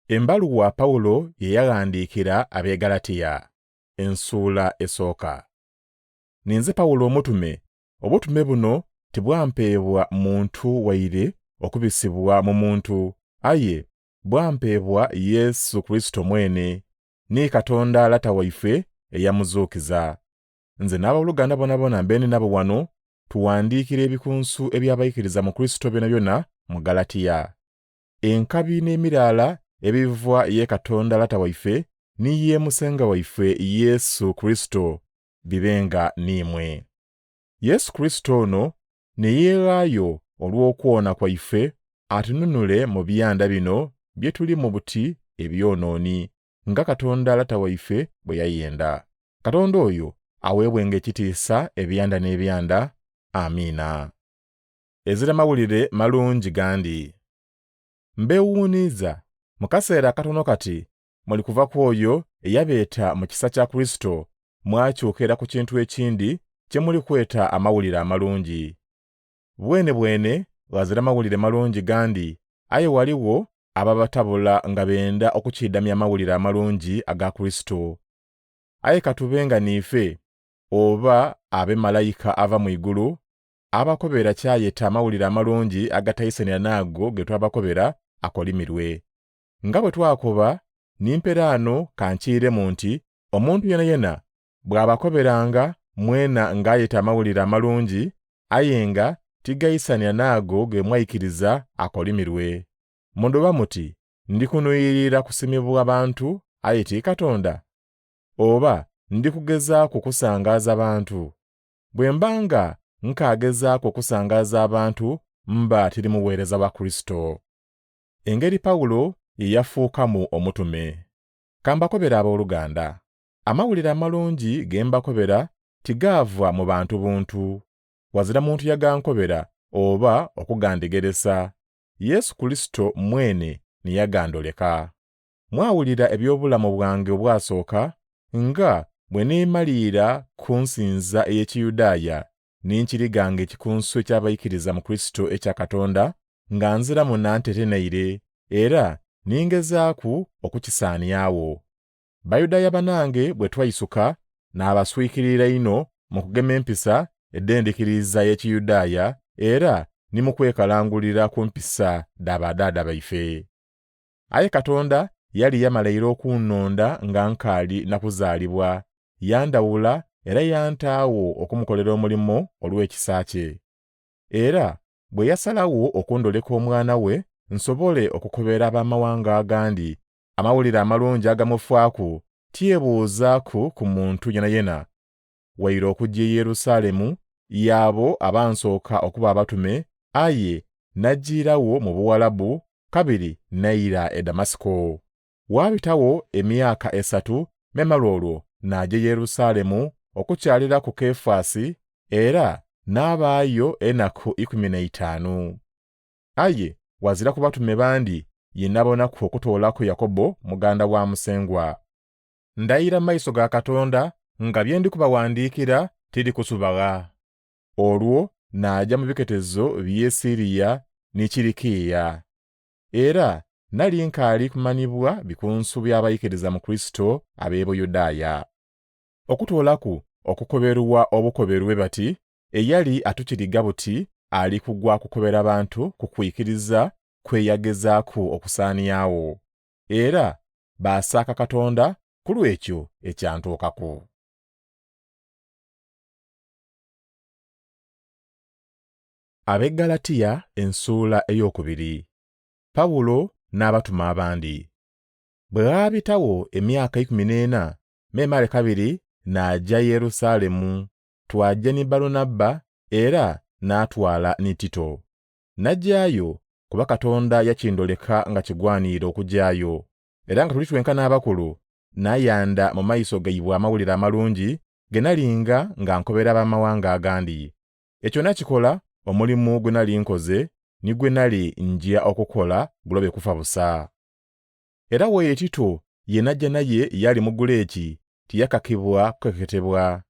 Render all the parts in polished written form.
Embaluwa Pawulo ye yaghandiikira ab'e Galatia, ensuula esooka. Ninze Pawulo omutume, obutume buno tibwampeebwa muntu waire okubisibwa mu muntu, aye bwampeebwa Yesu Kurisito mwene, ni Katonda Lata waife eyamuzuukiza. Nze n'aboluganda bonabona mbe ndi nabo wano, tuwandiikira ebikunsu eby'abaikiriza mu Kurisito byonabyona mu Galatia. Enkabi n'emiraala ebiva ye Katonda Lata waife ni ye Musengwa waife Yesu Kurisito bibenga n'imwe. Yesu Kurisito ono ne yeeghaayo olw'okwona kwaife atununule mu byanda bino bye tulimu buti ebyonooni, nga Katonda Lata waife bwe yayenda. Katonda oyo aweebwenga ekitiisa ebyanda n'ebyanda. Amiina. Ezira mawulire malungi gandi. Mbeewuuniiza, mu kaseera akatono kati muli kuva ku oyo eyabeeta mu kisa kya Kurisito mwakyukira ku kintu ekindi kye muli kweta amawulire amalungi. Bwene bwene ghazira mawulire malungi gandi, aye ghaligho ababatabula nga benda okukiidamya amawulire amalungi aga Kurisito. Aye ka tube nga niife oba abe malayika ava mu igulu abakobera kyayeta amawulire amalungi agataisanira n'ago ge twabakobera akolimirwe. Nga bwe twakoba ni mperaano ka nkiiremu nti omuntu yenayena bw'abakoberanga mwena ng'ayeta amawulire amalungi aye nga tigaisanira n'ago ge mwaikiriza akolimirwe. Mudhoba muti ndi kunuyirira kusimibwa bantu aye ti Katonda? Oba ndi kugezaaku kusangaaza bantu? Bwe mba nga nkaagezaaku okusangaaza abantu mba tiri muweereza wa Kurisito. Engeri Pawulo ye yafuukamu omutume. Ka mbakobere abooluganda, amawulire amalungi ge mbakobera tigaava mu bantu buntu. Wazira muntu yagankobera oba okugandhegeresa. Yesu Kurisito mwene ni yagandholeka. Mwawulira eby'obulamu bwange obwasooka nga bwe neemaliira ku nsinza ey'Ekiyudaaya ni nkiriganga ekikunsu eky'abaikiriza mu Kurisito ekya Katonda nga nziramu na ntete naire, era ni ngezaaku okukisaaniagho. Bayudaaya banange bwe twaisuka naabaswikirira inho mu kugema empisa edh'endhikiriza y'Ekiyudaaya era ni mu kwekalangulira ku mpisa dha badhaadha baife. Aye Katonda yali yamala ira okunnonda nga nkaali na kuzaalibwa, yandhawula era yantaagho okumukolera omulimo olw'ekisa kye. Era bwe yasalagho okundholeka Omwana we nsobole okukobera abamawanga agandi amawulire amalungi agamufaaku, tyebuuzaaku ku muntu yenayena, waire okuja e Yerusalemu y'abo abansooka okuba abatume, aye najiiragho mu Buwalabu kabiri naira e Damasiko. Waabitagho emyaka esatu memale olwo naaja e Yerusalemu okukyaliraku Kefasi era naabaayo enaku 15. Aye wazira ku batume bandi ye nabonaku okutoolaku Yakobo muganda wa Musengwa. Ndayira mu maiso ga Katonda nga bye ndi kubawandiikira tiri kusubagha. Olwo naaja mu biketezo by'e Siria ni Kilikia. Era nali nkaali kumanhibwa bikunsu by'abaikiriza mu Kurisito ab'e Buyudaaya. Okutoolaku okukoberwa obukoberwe bati eyali atukiriga buti ali kugwa kukobera bantu ku kwikiriza kwe yagezaaku okusaaniagho. Era baasaaka Katonda ku lw'ekyo ekyantuukaku. Ab'e Galatia ensuula eyokubiri. Pawulo n'abatume abandi. Bwe ghaabitagho emyaka 14, memale kabiri naaja Yerusalemu, twaja ni Barunaba era naatwala ni Tito. Najaayo kuba Katonda yakindholeka nga kigwaniire okujaayo. Era nga tuli twenka n'abakulu, nayanda mu maiso gaibwe amawulire amalungi ge nalinga nga nkobera abamawanga agandi. Ekyo nakikola omulimu gwe nali nkoze ni gwe nali nja okukola gulobe kufa busa. Era waire Tito ye naja naye yali Mugureki tiyakakibwa kukeketebwa.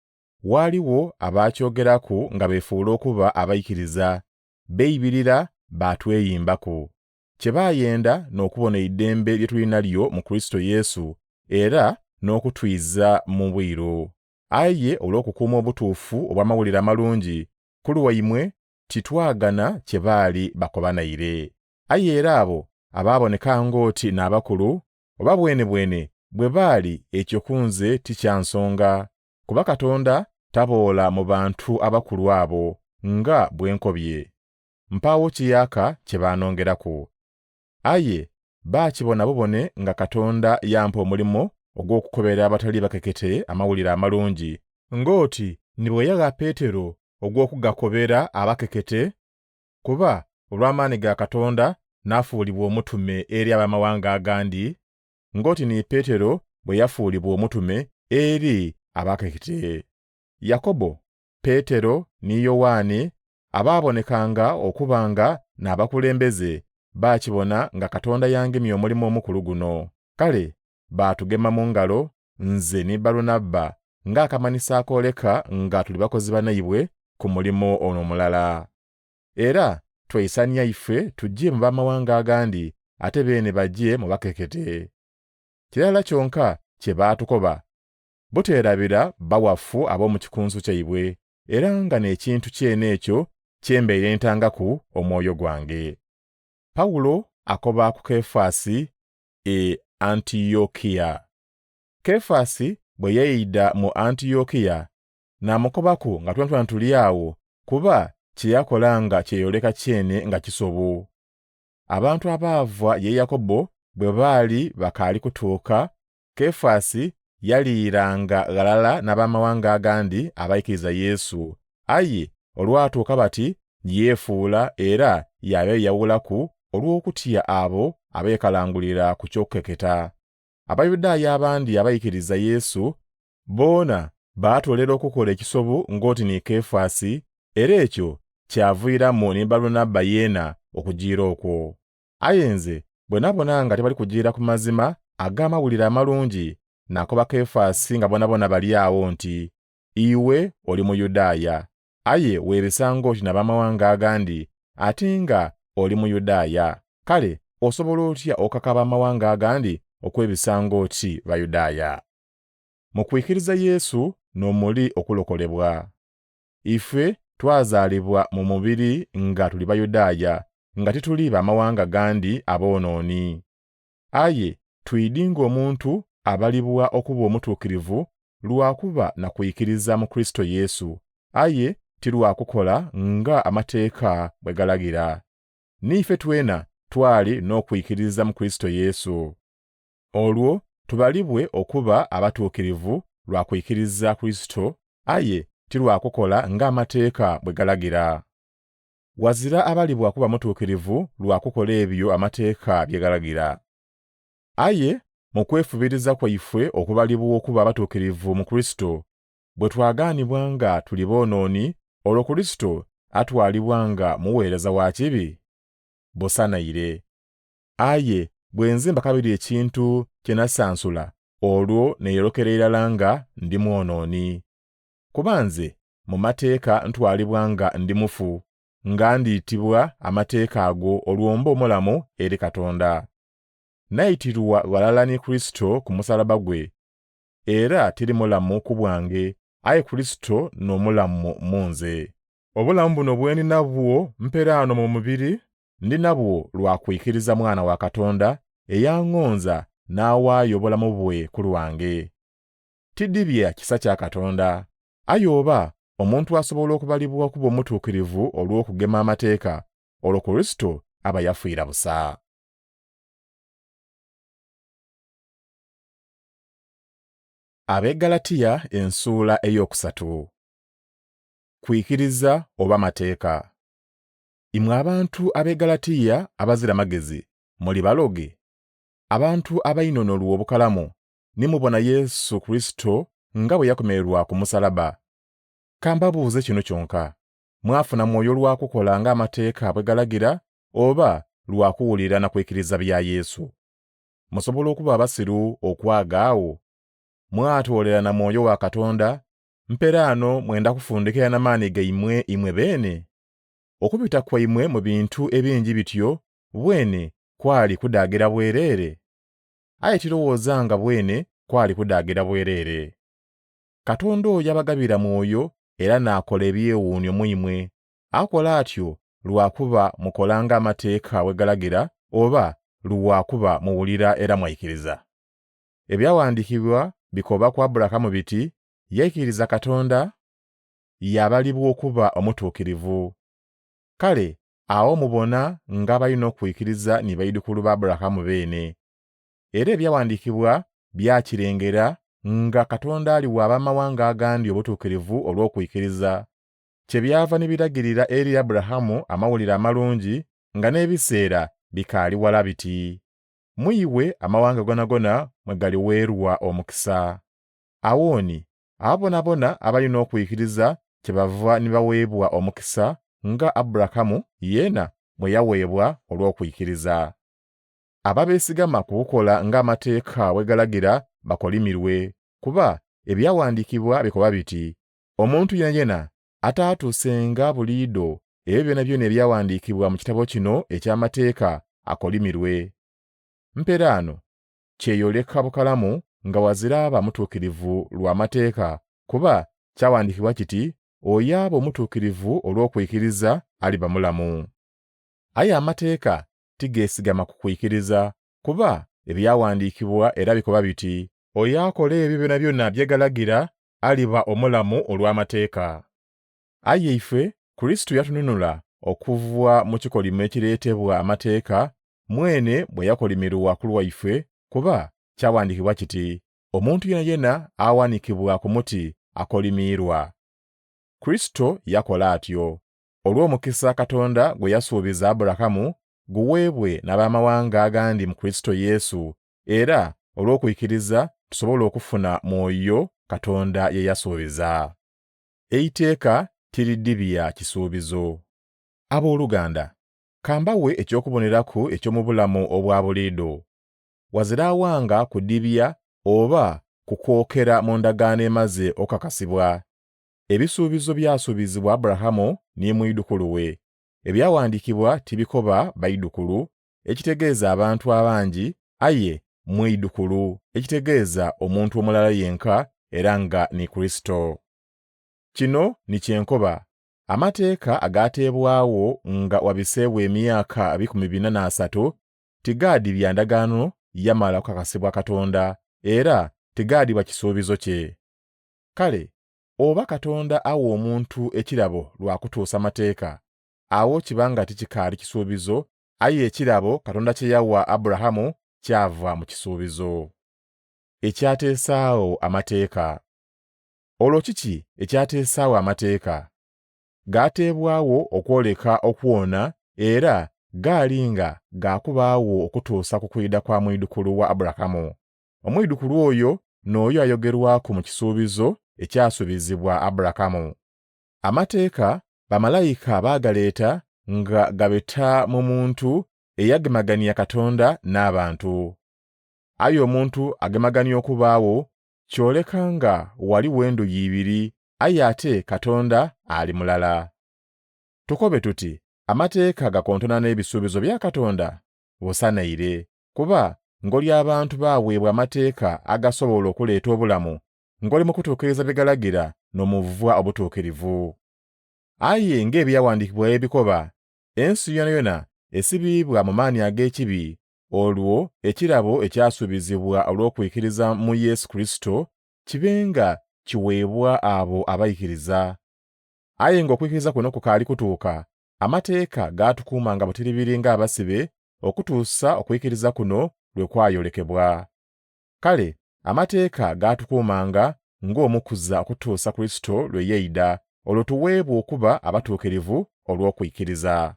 Ghaligho abaakyogeraku nga beefuula okuba abaikiriza, beibirira baatweyimbaku. Kye baayenda n'okubona eidembe lye tuli nalyo mu Kurisito Yesu era n'okutwiza mu bwiru. Aye olw'okukuuma obutuufu obw'Amawulire Amalungi ku lwaimwe titwagana kye baali bakoba naire. Aye era abo abaaboneka ng'oti n'abakulu, oba bwenebwene bwe baali ekyo ku nze ti kya nsonga, kuba Katonda taboola mu bantu abakulu abo nga bwe nkobye. Mpaawo kiyaaka kye baanongeraku. Aye baakibona bubone nga Katonda yampa omulimo ogw'okukobera abatali bakekete Amawulire Amalungi, ng'oti ni bwe yagha Petero ogw'okugakobera abakekete, kuba olw'amaani ga Katonda nafuulibwa omutume eri abamawanga agandi, ng'oti ni Petero bwe yafuulibwa omutume eri abakekete. Yakobo, Petero ni Yoanne abaabonekanga okuba nga n'abakulembeze baakibona nga Katonda yangemya omulimo omukulu guno. Kale baatugema mu ngalo nze ni Barunaba ng'akamanhiso akooleka nga tuli bakozi banaibwe ku mulimo ono omulala. Era twaisania ife tuje mu bamawanga agandi ate beene baje mu bakekete. Kirala kyonka kye baatukoba, buteerabira bawafu ab'omu kikunsu kyaibwe, era nga n'ekintu kyene ekyo kye mbaire ntangaku omwoyo gwange. Paulo akoba ku Kefasi e Antiokia. Kefasi bwe yaidha mu Antiokia naamukobaku nga twenatwena tuli agho kuba kye yakola nga kyeyoleka kyene nga kisobu. Abantu abaava ye Yakobo bwe baali bakaali kutuuka, Kefasi yaliiranga ghalala n'abamawanga agandi abaikiriza Yesu, aye olwatuuka bati yeefuula era yaabeeyawulaku olw'okutya abo abeekalangulira ku ky'okukeketa. Abayudaaya abandi abaikiriza Yesu boona baatoolera okukola ekisobu ng'oti ni Kefasi, era ekyo kyaviiramu ni Barunaba yeena okujiira okwo. Aye nze bwe nabona nga tibali kujiira ku mazima ag'Amawulire Amalungi, nakoba Kefasi nga bonabona bali agho nti, Iwe oli Muyudaaya, aye weebisa ng'oti n'abamawanga agandi ate nga oli Muyudaaya. Kale osobola otya okukaka abamawanga agandi okwebisa ng'oti Bayudaaya? Mu kwikiriza Yesu n'omuli okulokolebwa. Ife twazaalibwa mu mubiri nga tuli Bayudaaya, nga tituli bamawanga gandi aboonooni. Aye twidhi ng'omuntu abalibwa okuba omutuukirivu lwa kuba na kwikiriza mu Kurisito Yesu, aye ti lwa kukola nga Amateeka bwe galagira. N'ife twena twali n'okwikiriza mu Kurisito Yesu. Olwo tubalibwe okuba abatuukirivu lwa kwikiriza Kurisito, aye ti lwa kukola ng'Amateeka bwe galagira. Wazira abalibwa kuba mutuukirivu lwa kukola ebyo Amateeka bye galagira. Aye mu kwefubiriza kwaife okubalibwa okuba abatuukirivu mu Kurisito, bwe twagaanibwa nga tuli boonooni, olwo Kurisito atwalibwa nga muweereza wa kibi? Busa naire. Aye bwe nzimba kabiri ekintu kye nasansula, olwo neeyolekera irala nga ndi mwonooni. Kuba nze mu Mateeka ntwalibwa nga ndi mufu, nga ndiitibwa Amateeka ago olwo mbe omulamu eri Katonda. Naitirwa ghalala ni Kurisito ku musalaba gwe, era tiri mulamu ku bwange, aye Kurisito n'omulamu mu nze. Obulamu buno bwe ndi nabwo mperaano mu mubiri, ndi nabwo lwa kwikiriza Mwana wa Katonda eyangonza n'awaayo obulamu bwe ku lwange. Tidibya kisa kya Katonda, aye oba omuntu asobola okubalibwa okuba omutuukirivu olw'okugema Amateeka, olwo Kurisito aba yafiira busa. Ab'e Galatia ensuula eyokusatu. Kwikiriza oba mateeka? Imwe abantu ab'e Galatia abazira magezi, muli baloge? Abantu abainhonholwa obukalamu ni mubona Yesu Kurisito nga bwe yakomererwa ku musalaba. Ka mbabuuze kino kyonka, mwafuna Mwoyo lwa kukola ng'Amateeka bwe galagira oba lwa kuwulira na kwikiriza bya Yesu? Musobola okuba abasiru okwaga agho? Mwatoolera na Mwoyo wa Katonda, mperaano mwenda kufundikira na maani gaimwe imwe beene? Okubita kwaimwe mu bintu ebingi bityo bwene Kwali kudaagira bwereere? Aye tirowooza nga bwene kwali kudaagira bwereere. Katonda oyo abagabira Mwoyo era n'akola ebyewuunyo mu imwe. Akola atyo lwa kuba mukola ng'amateeka bwe galagira oba lwa kuba muwulira era mwaikiriza. Ebyawandiikibwa bikoba ku Aburahamu biti, yaikiriza Katonda, yaabalibwa okuba omutuukirivu. Kale agho mubona ng'abalina okwikiriza ni baidhukulu ba Aburahamu beene. Era ebyawandiikibwa byakirengera nga Katonda aliwa abamawanga agandi obutuukirivu olw'okwikiriza. Kyebyava ni biragirira eri Aburahamu amawulire amalungi nga n'ebiseera bikaali wala biti, Mu iwe amawanga gonagona mwe galiweerwa omukisa. Agho ni abo bonabona abalina okwikiriza kyebava ni baweebwa omukisa nga Aburahamu yeena bwe yaweebwa olw'okwikiriza. Abo abeesigama ku kukola ng'amateeka bwe galagira bakolimirwe, kuba ebyawandiikibwa bikoba biti, Omuntu yenayena ataatuusenga buliidho ebyo byonabyona ebyawandiikibwa mu kitabo kino eky'amateeka akolimirwe. Mperaano kyeyoleka bukalamu nga wazira aba mutuukirivu lwa mateeka, kuba kyawandiikibwa kiti, Oyo aba omutuukirivu olw'okwikiriza aliba mulamu. Aye amateeka tigeesigama ku kwikiriza, kuba ebyawandiikibwa era bikoba biti, Oyo akola ebyo byonabyona bye galagira aliba omulamu olw'amateeka. Aye ife Kurisito yatununula okuva mu kikolimo ekireetebwa amateeka, mwene bwe yakolimirwa ku lwaife, kuba kyawandiikibwa kiti, Omuntu yenayena awanikibwa ku muti akolimiirwa. Kurisito yakola atyo, olw'omukisa Katonda gwe yasuubiza Aburahamu guweebwe n'abamawanga agandi mu Kurisito Yesu, era olw'okwikiriza tusobole okufuna Mwoyo Katonda ye yasuubiza. Eiteeka tiridibya kisuubizo. Aboluganda, ka mbawe eky'okuboneraku eky'omu bulamu obwa buliidho. Wazira awanga kudibya oba kukwokera mu ndagaano emaze okukakasibwa. Ebisuubizo byasuubizibwa Aburahamu ni mwidhukulu we. Ebyawandiikibwa tibikoba baidhukulu, ekitegeeza abantu abangi, aye mwidhukulu, ekitegeeza omuntu omulala yenka era nga ni Kurisito. Kino ni kye nkoba, amateeka agaateebwagho nga wabiseegho emyaka 430 tigaadibya ndagaano yamala kukakasibwa Katonda, era tigaadibwa kisuubizo kye. Kale oba Katonda awa omuntu ekirabo lwa kutuusa mateeka, agho kiba nga tikikaali kisuubizo, aye ekirabo Katonda kye yawa Aburahamu kyava mu kisuubizo. Ekyateesaagho amateeka. Olwo kiki ekyateesaagho amateeka? Gaateebwagho okwoleka okwona era gaali nga ga kubaagho okutuusa ku kwidha kwa mwidhukulu wa Aburahamu. Omwidhukulu oyo n'oyo ayogerwaku mu kisuubizo ekyasuubizibwa Aburahamu. Amateeka bamalayika baagaleeta nga gabita mu muntu eyagemagania Katonda n'abantu. Aye omuntu agemagania okubaagho kyoleka nga ghaligho endhuyi ibiri, aye ate Katonda ali mulala. Tukobe tuti amateeka gakontona n'ebisuubizo bya Katonda? Busa naire, kuba ngoli abantu baaweebwa amateeka agasobola okuleeta obulamu, ngoli mu kutuukiriza bye galagira n'omuva obutuukirivu. Aye ng'ebyawandiikibwa bwe bikoba, ensi yonayona esibiibwa mu maani ag'ekibi, olwo ekirabo ekyasuubizibwa olw'okwikiriza mu Yesu Kurisito kibe nga kiweebwa abo abaikiriza. Aye ng'okwikiriza kuno kukaali kutuuka, amateeka gaatukuumanga butiribiri ng'abasibe okutuusa okwikiriza kuno lwe kwayolekebwa. Kale amateeka gaatukuumanga ng'omukuza okutuusa Kurisito lwe yaidha, olwo tuweebwe okuba abatuukirivu olw'okwikiriza.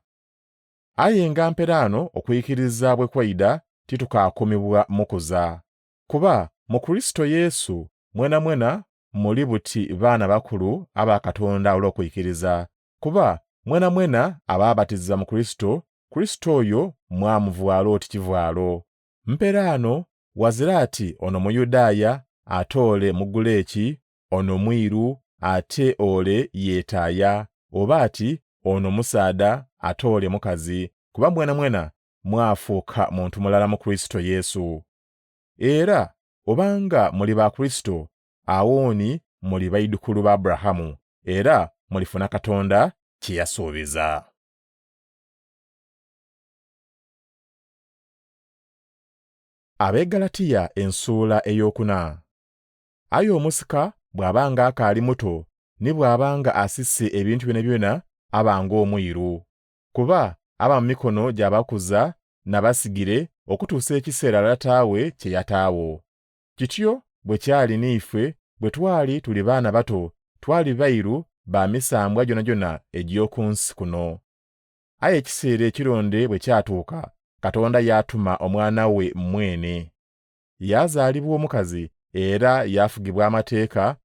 Aye nga mperaano okwikiriza bwe kwaidha titukaakuumibwa mukuza. Kuba mu Kurisito Yesu mwenamwena muli buti baana bakulu aba Katonda olw'okwikiriza. Kuba mwenamwena abaabatiza mu Kurisito, Kurisito oyo mwamuvaala oti kivaalo. Mperaano wazira ati ono Muyudaaya ate ole Mugureki, ono mwiru ate ole yeetaaya, oba ati ono musaadha ate ole mukazi, kuba mwenamwena mwafuuka muntu mulala mu Kurisito Yesu. Era oba nga muli ba Kurisito, awo ni muli baidhukulu ba Aburahamu, era mulifuna Katonda kye yasuubiza. Ab'e Galatia ensuula eyokuna. Aye omusika bw'aba nga akaali muto, ni bw'aba nga asise ebintu byonabyona aba ng'omwiru. Kuba aba mu mikono gy'abakuza n'abasigire okutuusa ekiseera lata we kye yataagho. Kityo bwe kyali n'ife bwe twali tuli baana bato, twali bairu ba misambwa gyonagyona egy'oku nsi kuno. Aye ekiseera ekironde bwe kyatuuka, Katonda yaatuma Omwana we mwene. Yaazaalibwa omukazi era yaafugibwa amateeka,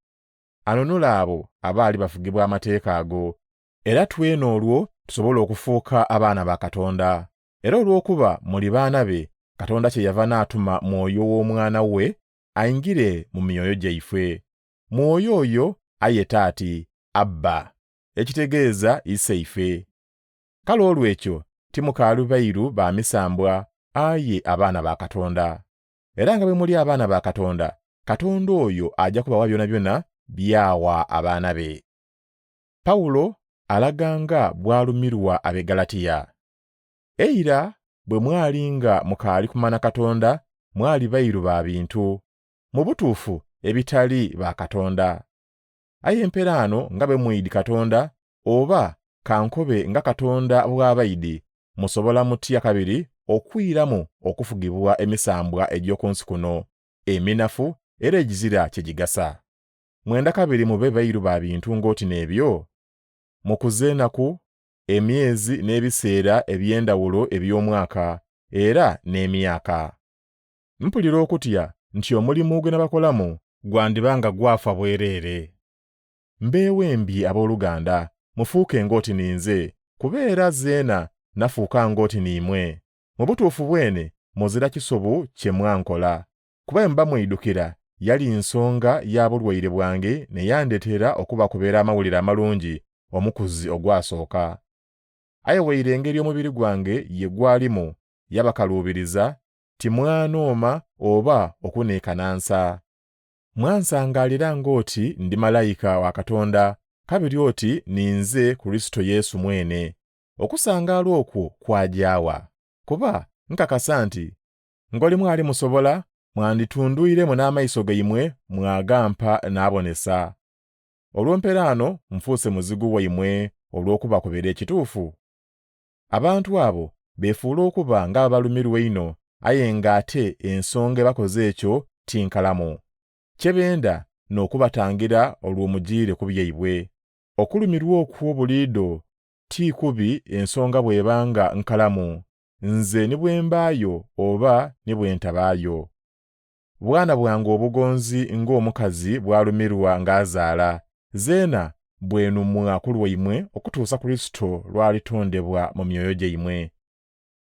anunule abo abaali bafugibwa amateeka ago, era twena olwo tusobole okufuuka abaana ba Katonda. Era olw'okuba muli baana be, Katonda kyeyava n'atuma Mwoyo w'Omwana we aingire mu myoyo gyaife. Mwoyo oyo ayeta ati, Abba, ekitegeeza Iseife. Kale olw'ekyo timukaali bairu ba misambwa, aye abaana ba Katonda. Era nga bwe muli abaana ba Katonda, Katonda oyo aja kubawa byonabyona by'awa abaana be. Paulo alaga nga bw'alumirwa ab'e Galatia. Eira bwe mwali nga mukaali kumanha Katonda mwali bairu ba bintu, mu butuufu ebitali ba Katonda. Aye emperaano nga bwe mwidhi Katonda, oba ka nkobe nga Katonda bw'abaidhi, musobola mutya kabiri okwiramu okufugibwa emisambwa egy'oku nsi kuno, eminafu era egizira kye gigasa? Mwenda kabiri mube bairu ba bintu ng'oti n'ebyo? Mukuze enaku, emyezi n'ebiseera eby'endhawulo eby'omwaka, era n'emyaka. Mpulira okutya nti omulimu gwe nabakolamu gwandiba nga gwafa bwereere. Mbeewembye aboluganda, mufuuke ng'oti ninze, kuba era zeena nafuuka ng'oti niimwe. Mu butuufu bwene muzira kisobu kye mwankola. Kuba bwe muba mwidhukira, yali nsonga ya bulwaire bwange n'eyandeetera okubakobera Amawulire Amalungi omukuzi ogwasooka. Aye waire engeri omubiri gwange ye gwalimu yabakaluubiriza, timwanhooma oba okuneekanansa. Mwansangaalira ng'oti ndi malaika wa Katonda, kabiri oti ninze Kurisito Yesu mwene. Okusangaala okwo kwaja wa? Kuba nkakasa nti ngoli mwali musobola, mwanditundwiremu n'amaiso gaimwe mwagampa naabonesa. Olwo mperaano nfuuse muzigu waimwe olw'okubakobera ekituufu? Abantu abo beefuula okuba ng'abalumirwa einho aye ng'ate ensonga ebakoza ekyo ti nkalamu. Kye benda n'okubatangira olwo mujiire ku byaibwe. Okulumirwa okwo buliidho ti kubi ensonga bw'eba nga nkalamu, nze ni bwe mbaayo oba ni bwe ntabaayo. Bwana bwange obugonzi ng'omukazi bw'alumirwa ng'azaala, zeena bwenumwa ku lwaimwe okutuusa Kurisito lw'alitondebwa mu myoyo gyaimwe.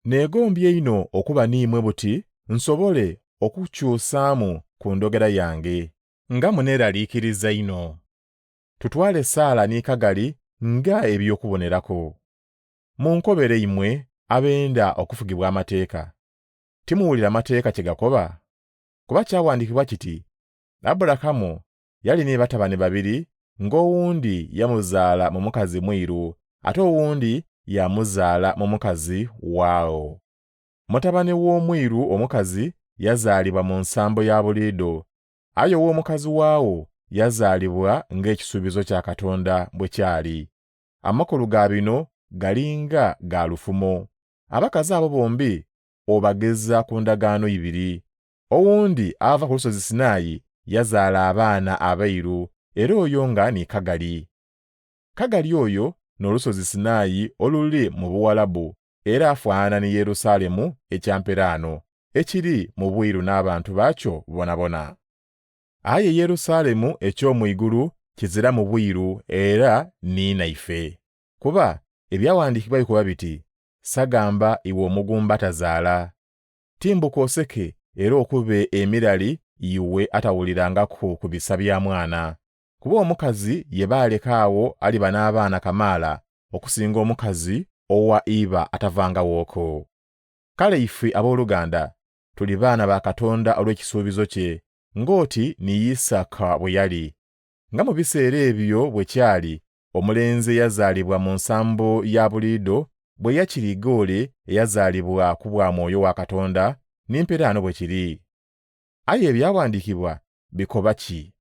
Neegombye inho okuba n'imwe buti nsobole okukyusaamu ku ndhogera yange. Nga muneeraliikiriza inho! Tutwale Sara ni Kagari nga eby'okuboneraku. Munkobere imwe abenda okufugibwa Amateeka, timuwulira Mateeka kye gakoba? Kuba kyawandiikibwa kiti Aburahamu yali ni batabane babiri ng'owundi yamuzaala mu mukazi mwiru ate owundi yaamuzaala mu mukazi waagho. Mutabane w'omwiru omukazi yazaalibwa mu nsambo ya buliidho, aye ow'omukazi waagho yazaalibwa ng'ekisuubizo kya Katonda bwe kyali. Amakulu ga bino gali nga ga lufumo. Abakazi abo bombi obageza ku ndagaano ibiri. Owundi ava ku lusozi Sinai yazaala abaana abairu, era oyo nga ni Kagari. Kagari oyo n'olusozi Sinai oluli mu Buwarabu era afaanana ni Yerusalemu ekya mperaano, ekiri mu bwiru n'abantu baakyo boonaboona. Aye Yerusalemu eky'omu igulu kiziramu bwiru era ni inaife. Kuba ebyawandiikibwa bikoba biti, Sagamba iwe omugumba atazaala. Timbuka oseke era okube emirali iwe atawulirangaku ku bisa bya mwana. Kuba omukazi ye baaleka agho aliba n'abaana kamaala okusinga omukazi owa iba atavangawooku. Kale ife abooluganda tuli baana ba Katonda olw'ekisuubizo kye, ng'oti ni Isaaka bwe yali. Nga mu biseera ebyo bwe kyali, omulenzi eyazaalibwa mu nsambo ya buliidho bwe yakiriga ole eyazaalibwa ku bwa Mwoyo wa Katonda, ni mperaano bwe kiri. Aye ebyawandiikibwa bikoba ki?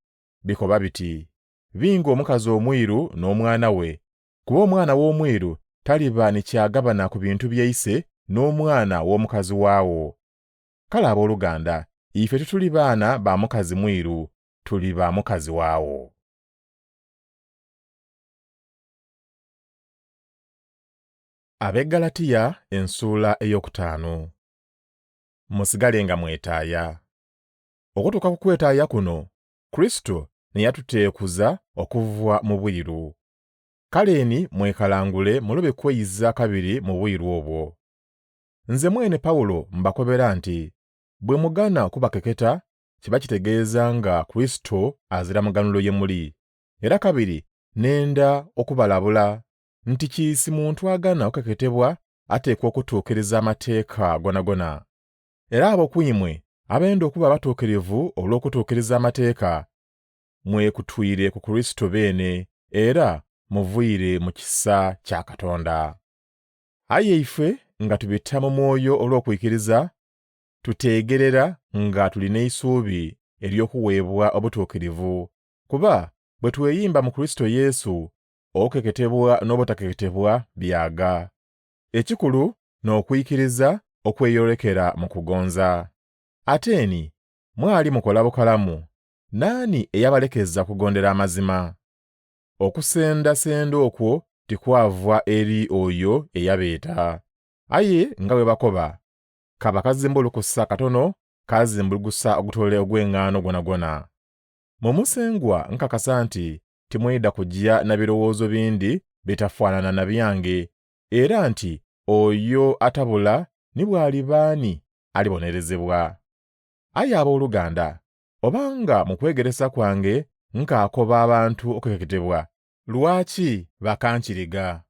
Bikoba biti, Binga omukazi omwiru n'omwana we, kuba omwana w'omwiru taliba ni ky'agabana ku bintu bya ise n'omwana w'omukazi waagho. Kale abooluganda, ife tituli baana ba mukazi mwiru, tuli ba mukazi waagho. Ab'e Galatia ensuula eyokutaanu. Musigale nga mwetaaya. Okutuuka ku kwetaaya kuno, Kurisito n'eyatuteekuza okuva mu bwiru. Kale ni mwekalangule mulobe kweiza kabiri mu bwiru obwo. Nze mwene Paulo mbakobera nti bwe mugana okubakeketa kiba kitegeeza nga Kurisito azira muganhulo ye muli. Era kabiri nenda okubalabula nti kiisi muntu agana okukeketebwa ateekwa okutuukiriza Amateeka goonagoona. Era abo ku imwe abenda okuba abatuukirivu olw'okutuukiriza Amateeka, mwekutwire ku Kurisito beene era muviire mu kisa kya Katonda. Aye ife nga tubita mu Mwoyo olw'okwikiriza, tuteegerera nga tuli n'eisuubi ery'okuweebwa obutuukirivu, kuba bwe tweyimba mu Kurisito Yesu, okukeketebwa n'obutakeketebwa byaga. Ekikulu n'okwikiriza okweyolekera mu kugonza. Ate ni mwali mukola bukalamu, naani eyabalekeza okugondera amazima? Okusendasenda okwo tikwava eri oyo eyabeeta. Aye nga bwe bakoba, kaba kazimbulukusa katono kazimbulukusa ogutole ogw'engaano gwonagwona. Mu Musengwa nkakasa nti timwidha kuja na birowoozo bindi bitafaanana na byange, era nti oyo atabula ni bw'aliba ani alibonerezebwa. Aye abooluganda, oba nga mu kwegeresa kwange nkaakoba abantu okukeketebwa, lwaki bakankiriga?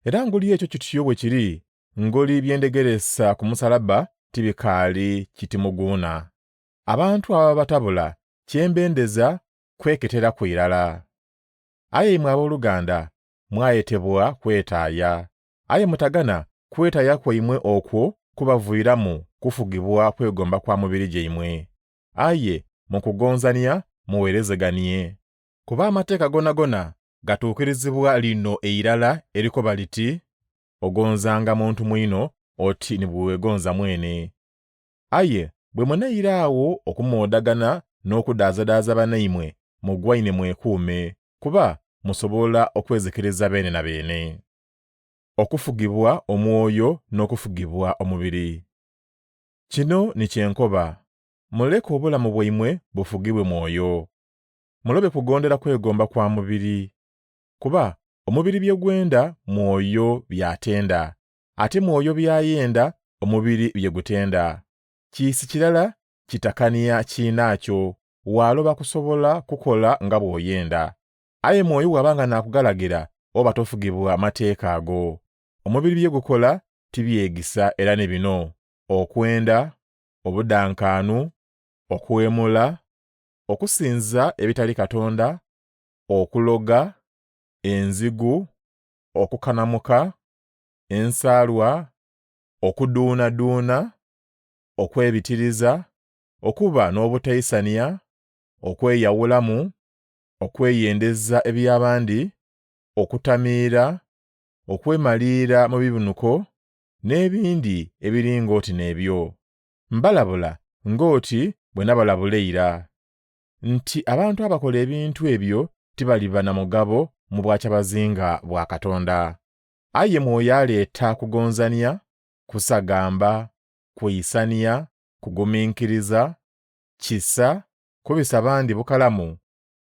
Era nguli ekyo kityo bwe kiri, ngoli bye ndhegeresa ku musalaba tibikaali kitimuguunha. Abantu ababatabula kye mbendeza kweketeraku irala. Aye imwe abooluganda mwayetebwa kwetaaya. Aye mutagana kwetaaya kwaimwe okwo kubaviiramu kufugibwa kwegomba kwa mubiri gyaimwe. Aye mu kugonzania muweerezeganie. Kuba Amateeka goonagoona gatuukirizibwa lino eirala erikoba liti, Ogonzanga muntu mwino oti ni bwe weegonza mwene. Aye bwe munaira agho okumoodagana n'okudaazadaaza banaimwe, mugwaine mwekuume, kuba musobola okwezikiriza beene na beene. Okufugibwa omwoyo n'okufugibwa omubiri. Kino ni kye nkoba, muleke obulamu bwaimwe bufugibwe Mwoyo. Mulobe kugondera kwegomba kwa mubiri. Kuba omubiri bye gwenda Mwoyo by'atenda, ate Mwoyo by'ayenda omubiri bye gutenda. Kiisi kirala kitakania kiinaakyo, waaloba kusobola kukola nga bw'oyenda. Aye Mwoyo bw'aba nga n'akugalagira oba tofugibwa mateeka ago. Omubiri bye gukola tibyegisa era ni bino: okwenda, obudankaanu, okughemula, okusinza ebitali Katonda, okuloga, enzigu, okukanamuka, ensaalwa, okuduunaduuna, okwebitiriza, okuba n'obutaisania, okweyawulamu, okweyendeza eby'abandi, okutamiira, okwemaliira mu bibinuko, n'ebindi ebiri ng'oti n'ebyo. Mbalabula ng'oti bwe nabalabula eira, nti abantu abakola ebintu ebyo tibaliba na mugabo mu bwakyabazinga bwa Katonda. Aye Mwoyo aleeta kugonzania, kusagamba, kwisania, kuguminkiriza, kisa, kubisa bandi bukalamu,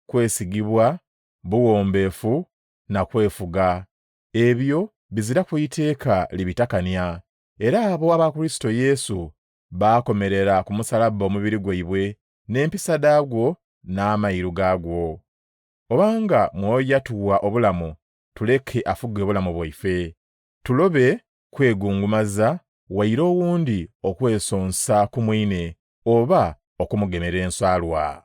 kwesigibwa, buwombeefu, na kwefuga. Ebyo biziraku iteeka libitakania. Era abo aba Kurisito Yesu baakomerera ku musalaba omubiri gwaibwe n'empisa dhaagwo n'amairu gaagwo. Oba nga Mwoyo yatugha obulamu, tuleke afuge obulamu bwaife. Tulobe kwegungumaza waire owundi okwesonsa ku mwine oba okumugemera ensaalwa.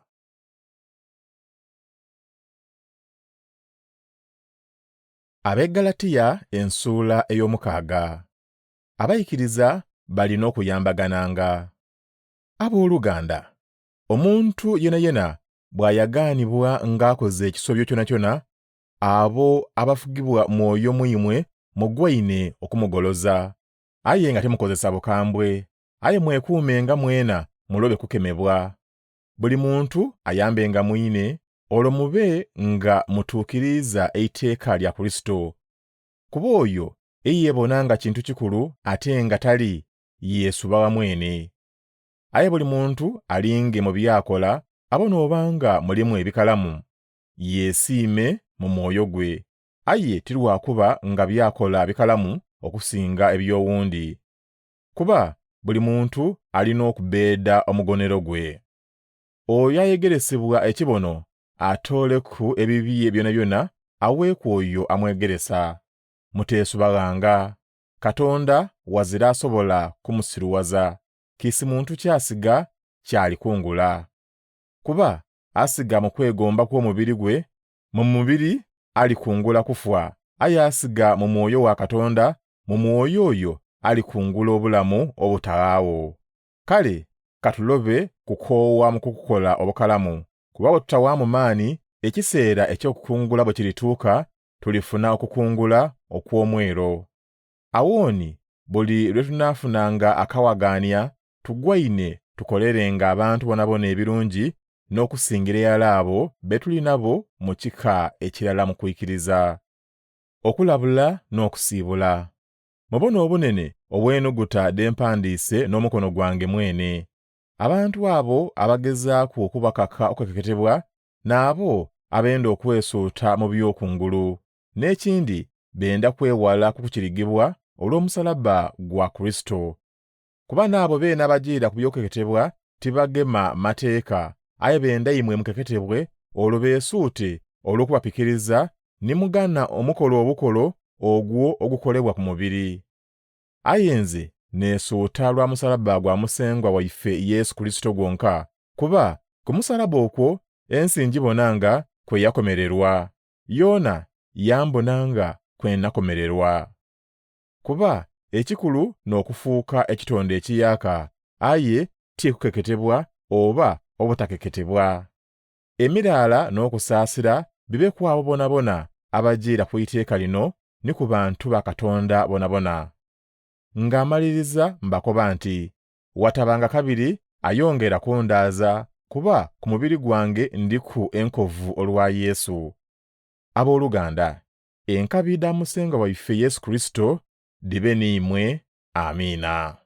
Ab'e Galatia ensuula ey'omukaaga. Abaikiriza bali n'okuyambagananga. Abooluganda, omuntu yenayena bw'ayagaanibwa ng'akoze ekisobyo kyonakyona, abo abafugibwa Mwoyo mu imwe mugwaine okumugoloza. Aye nga timukozesa bukambwe, aye mwekuumenga mwena mulobe kukemebwa. Buli muntu ayambenga mwine, olwo mube nga mutuukiriiza eiteeka lya Kurisito. Kuba oyo eyeebona nga kintu kikulu ate nga tali, yeesubagha mwene. Aye buli muntu alinge mu by'akola abone obanga mulimu ebikalamu, yeesiime mu mwoyo gwe, aye ti lwa kuba nga by'akola bikalamu okusinga eby'owundi. Kuba buli muntu ali n'okubbeeda omugonero gwe. Oyo ayegeresebwa ekibono atooleku ebibye byonabyona aweeku oyo amwegeresa. Muteesubaghanga. Katonda wazira asobola kumusiruwaza. Kiisi muntu ky'asiga ky'alikungula. Kuba asiga mu kwegomba kw'omubiri gwe, mu mubiri alikungula kufa, aye asiga mu Mwoyo wa Katonda, mu Mwoyo oyo alikungula obulamu obutaghagho. Kale ka tulobe kukoowa mu kukola obukalamu, kuba bwe tutawaamu maani, ekiseera eky'okukungula bwe kirituuka, tulifuna okukungula okw'omwero. Agho ni buli lwe tunaafunanga akawagaania, tugwaine tukolerenga abantu boonaboona ebirungi n'okusingira irala abo be tuli nabo mu kika ekirala mu kwikiriza. Okulabula n'okusiibula. Mubone obunene obw'enuguta dhe mpandiise n'omukono gwange mwene. Abantu abo abagezaaku okubakaka okukeketebwa, n'abo abenda okwesuuta mu by'okungulu. N'ekindi benda kwewala kukukirigibwa olw'omusalaba gwa Kurisito. Kuba n'abo beene abajiira ku by'okukeketebwa tibagema mateeka, aye benda imwe mukeketebwe olwo beesuute olw'okubapikiriza ni mugana omukolo obukolo ogwo ogukolebwa ku mubiri. Aye nze neesuuta lwa musalaba gwa Musengwa waife Yesu Kurisito gwonka, kuba ku musalaba okwo ensi ngibona nga kwe yakomererwa, yoona yambona nga kwe nakomererwa. Kuba ekikulu n'okufuuka ekitonde ekiyaaka, aye ti kukeketebwa oba obutakeketebwa. Emiraala n'okusaasira bibe ku abo boonaboona abajiira ku iteeka lino ni ku bantu ba Katonda boonaboona. Nga mmaliriza mbakoba nti, watabanga kabiri ayongera kundaaza, kuba ku mubiri gwange ndiku enkovu olwa Yesu. Aboluganda, enkabi dha Musengwa waife Yesu Kurisito dhibe n'imwe. Amiina.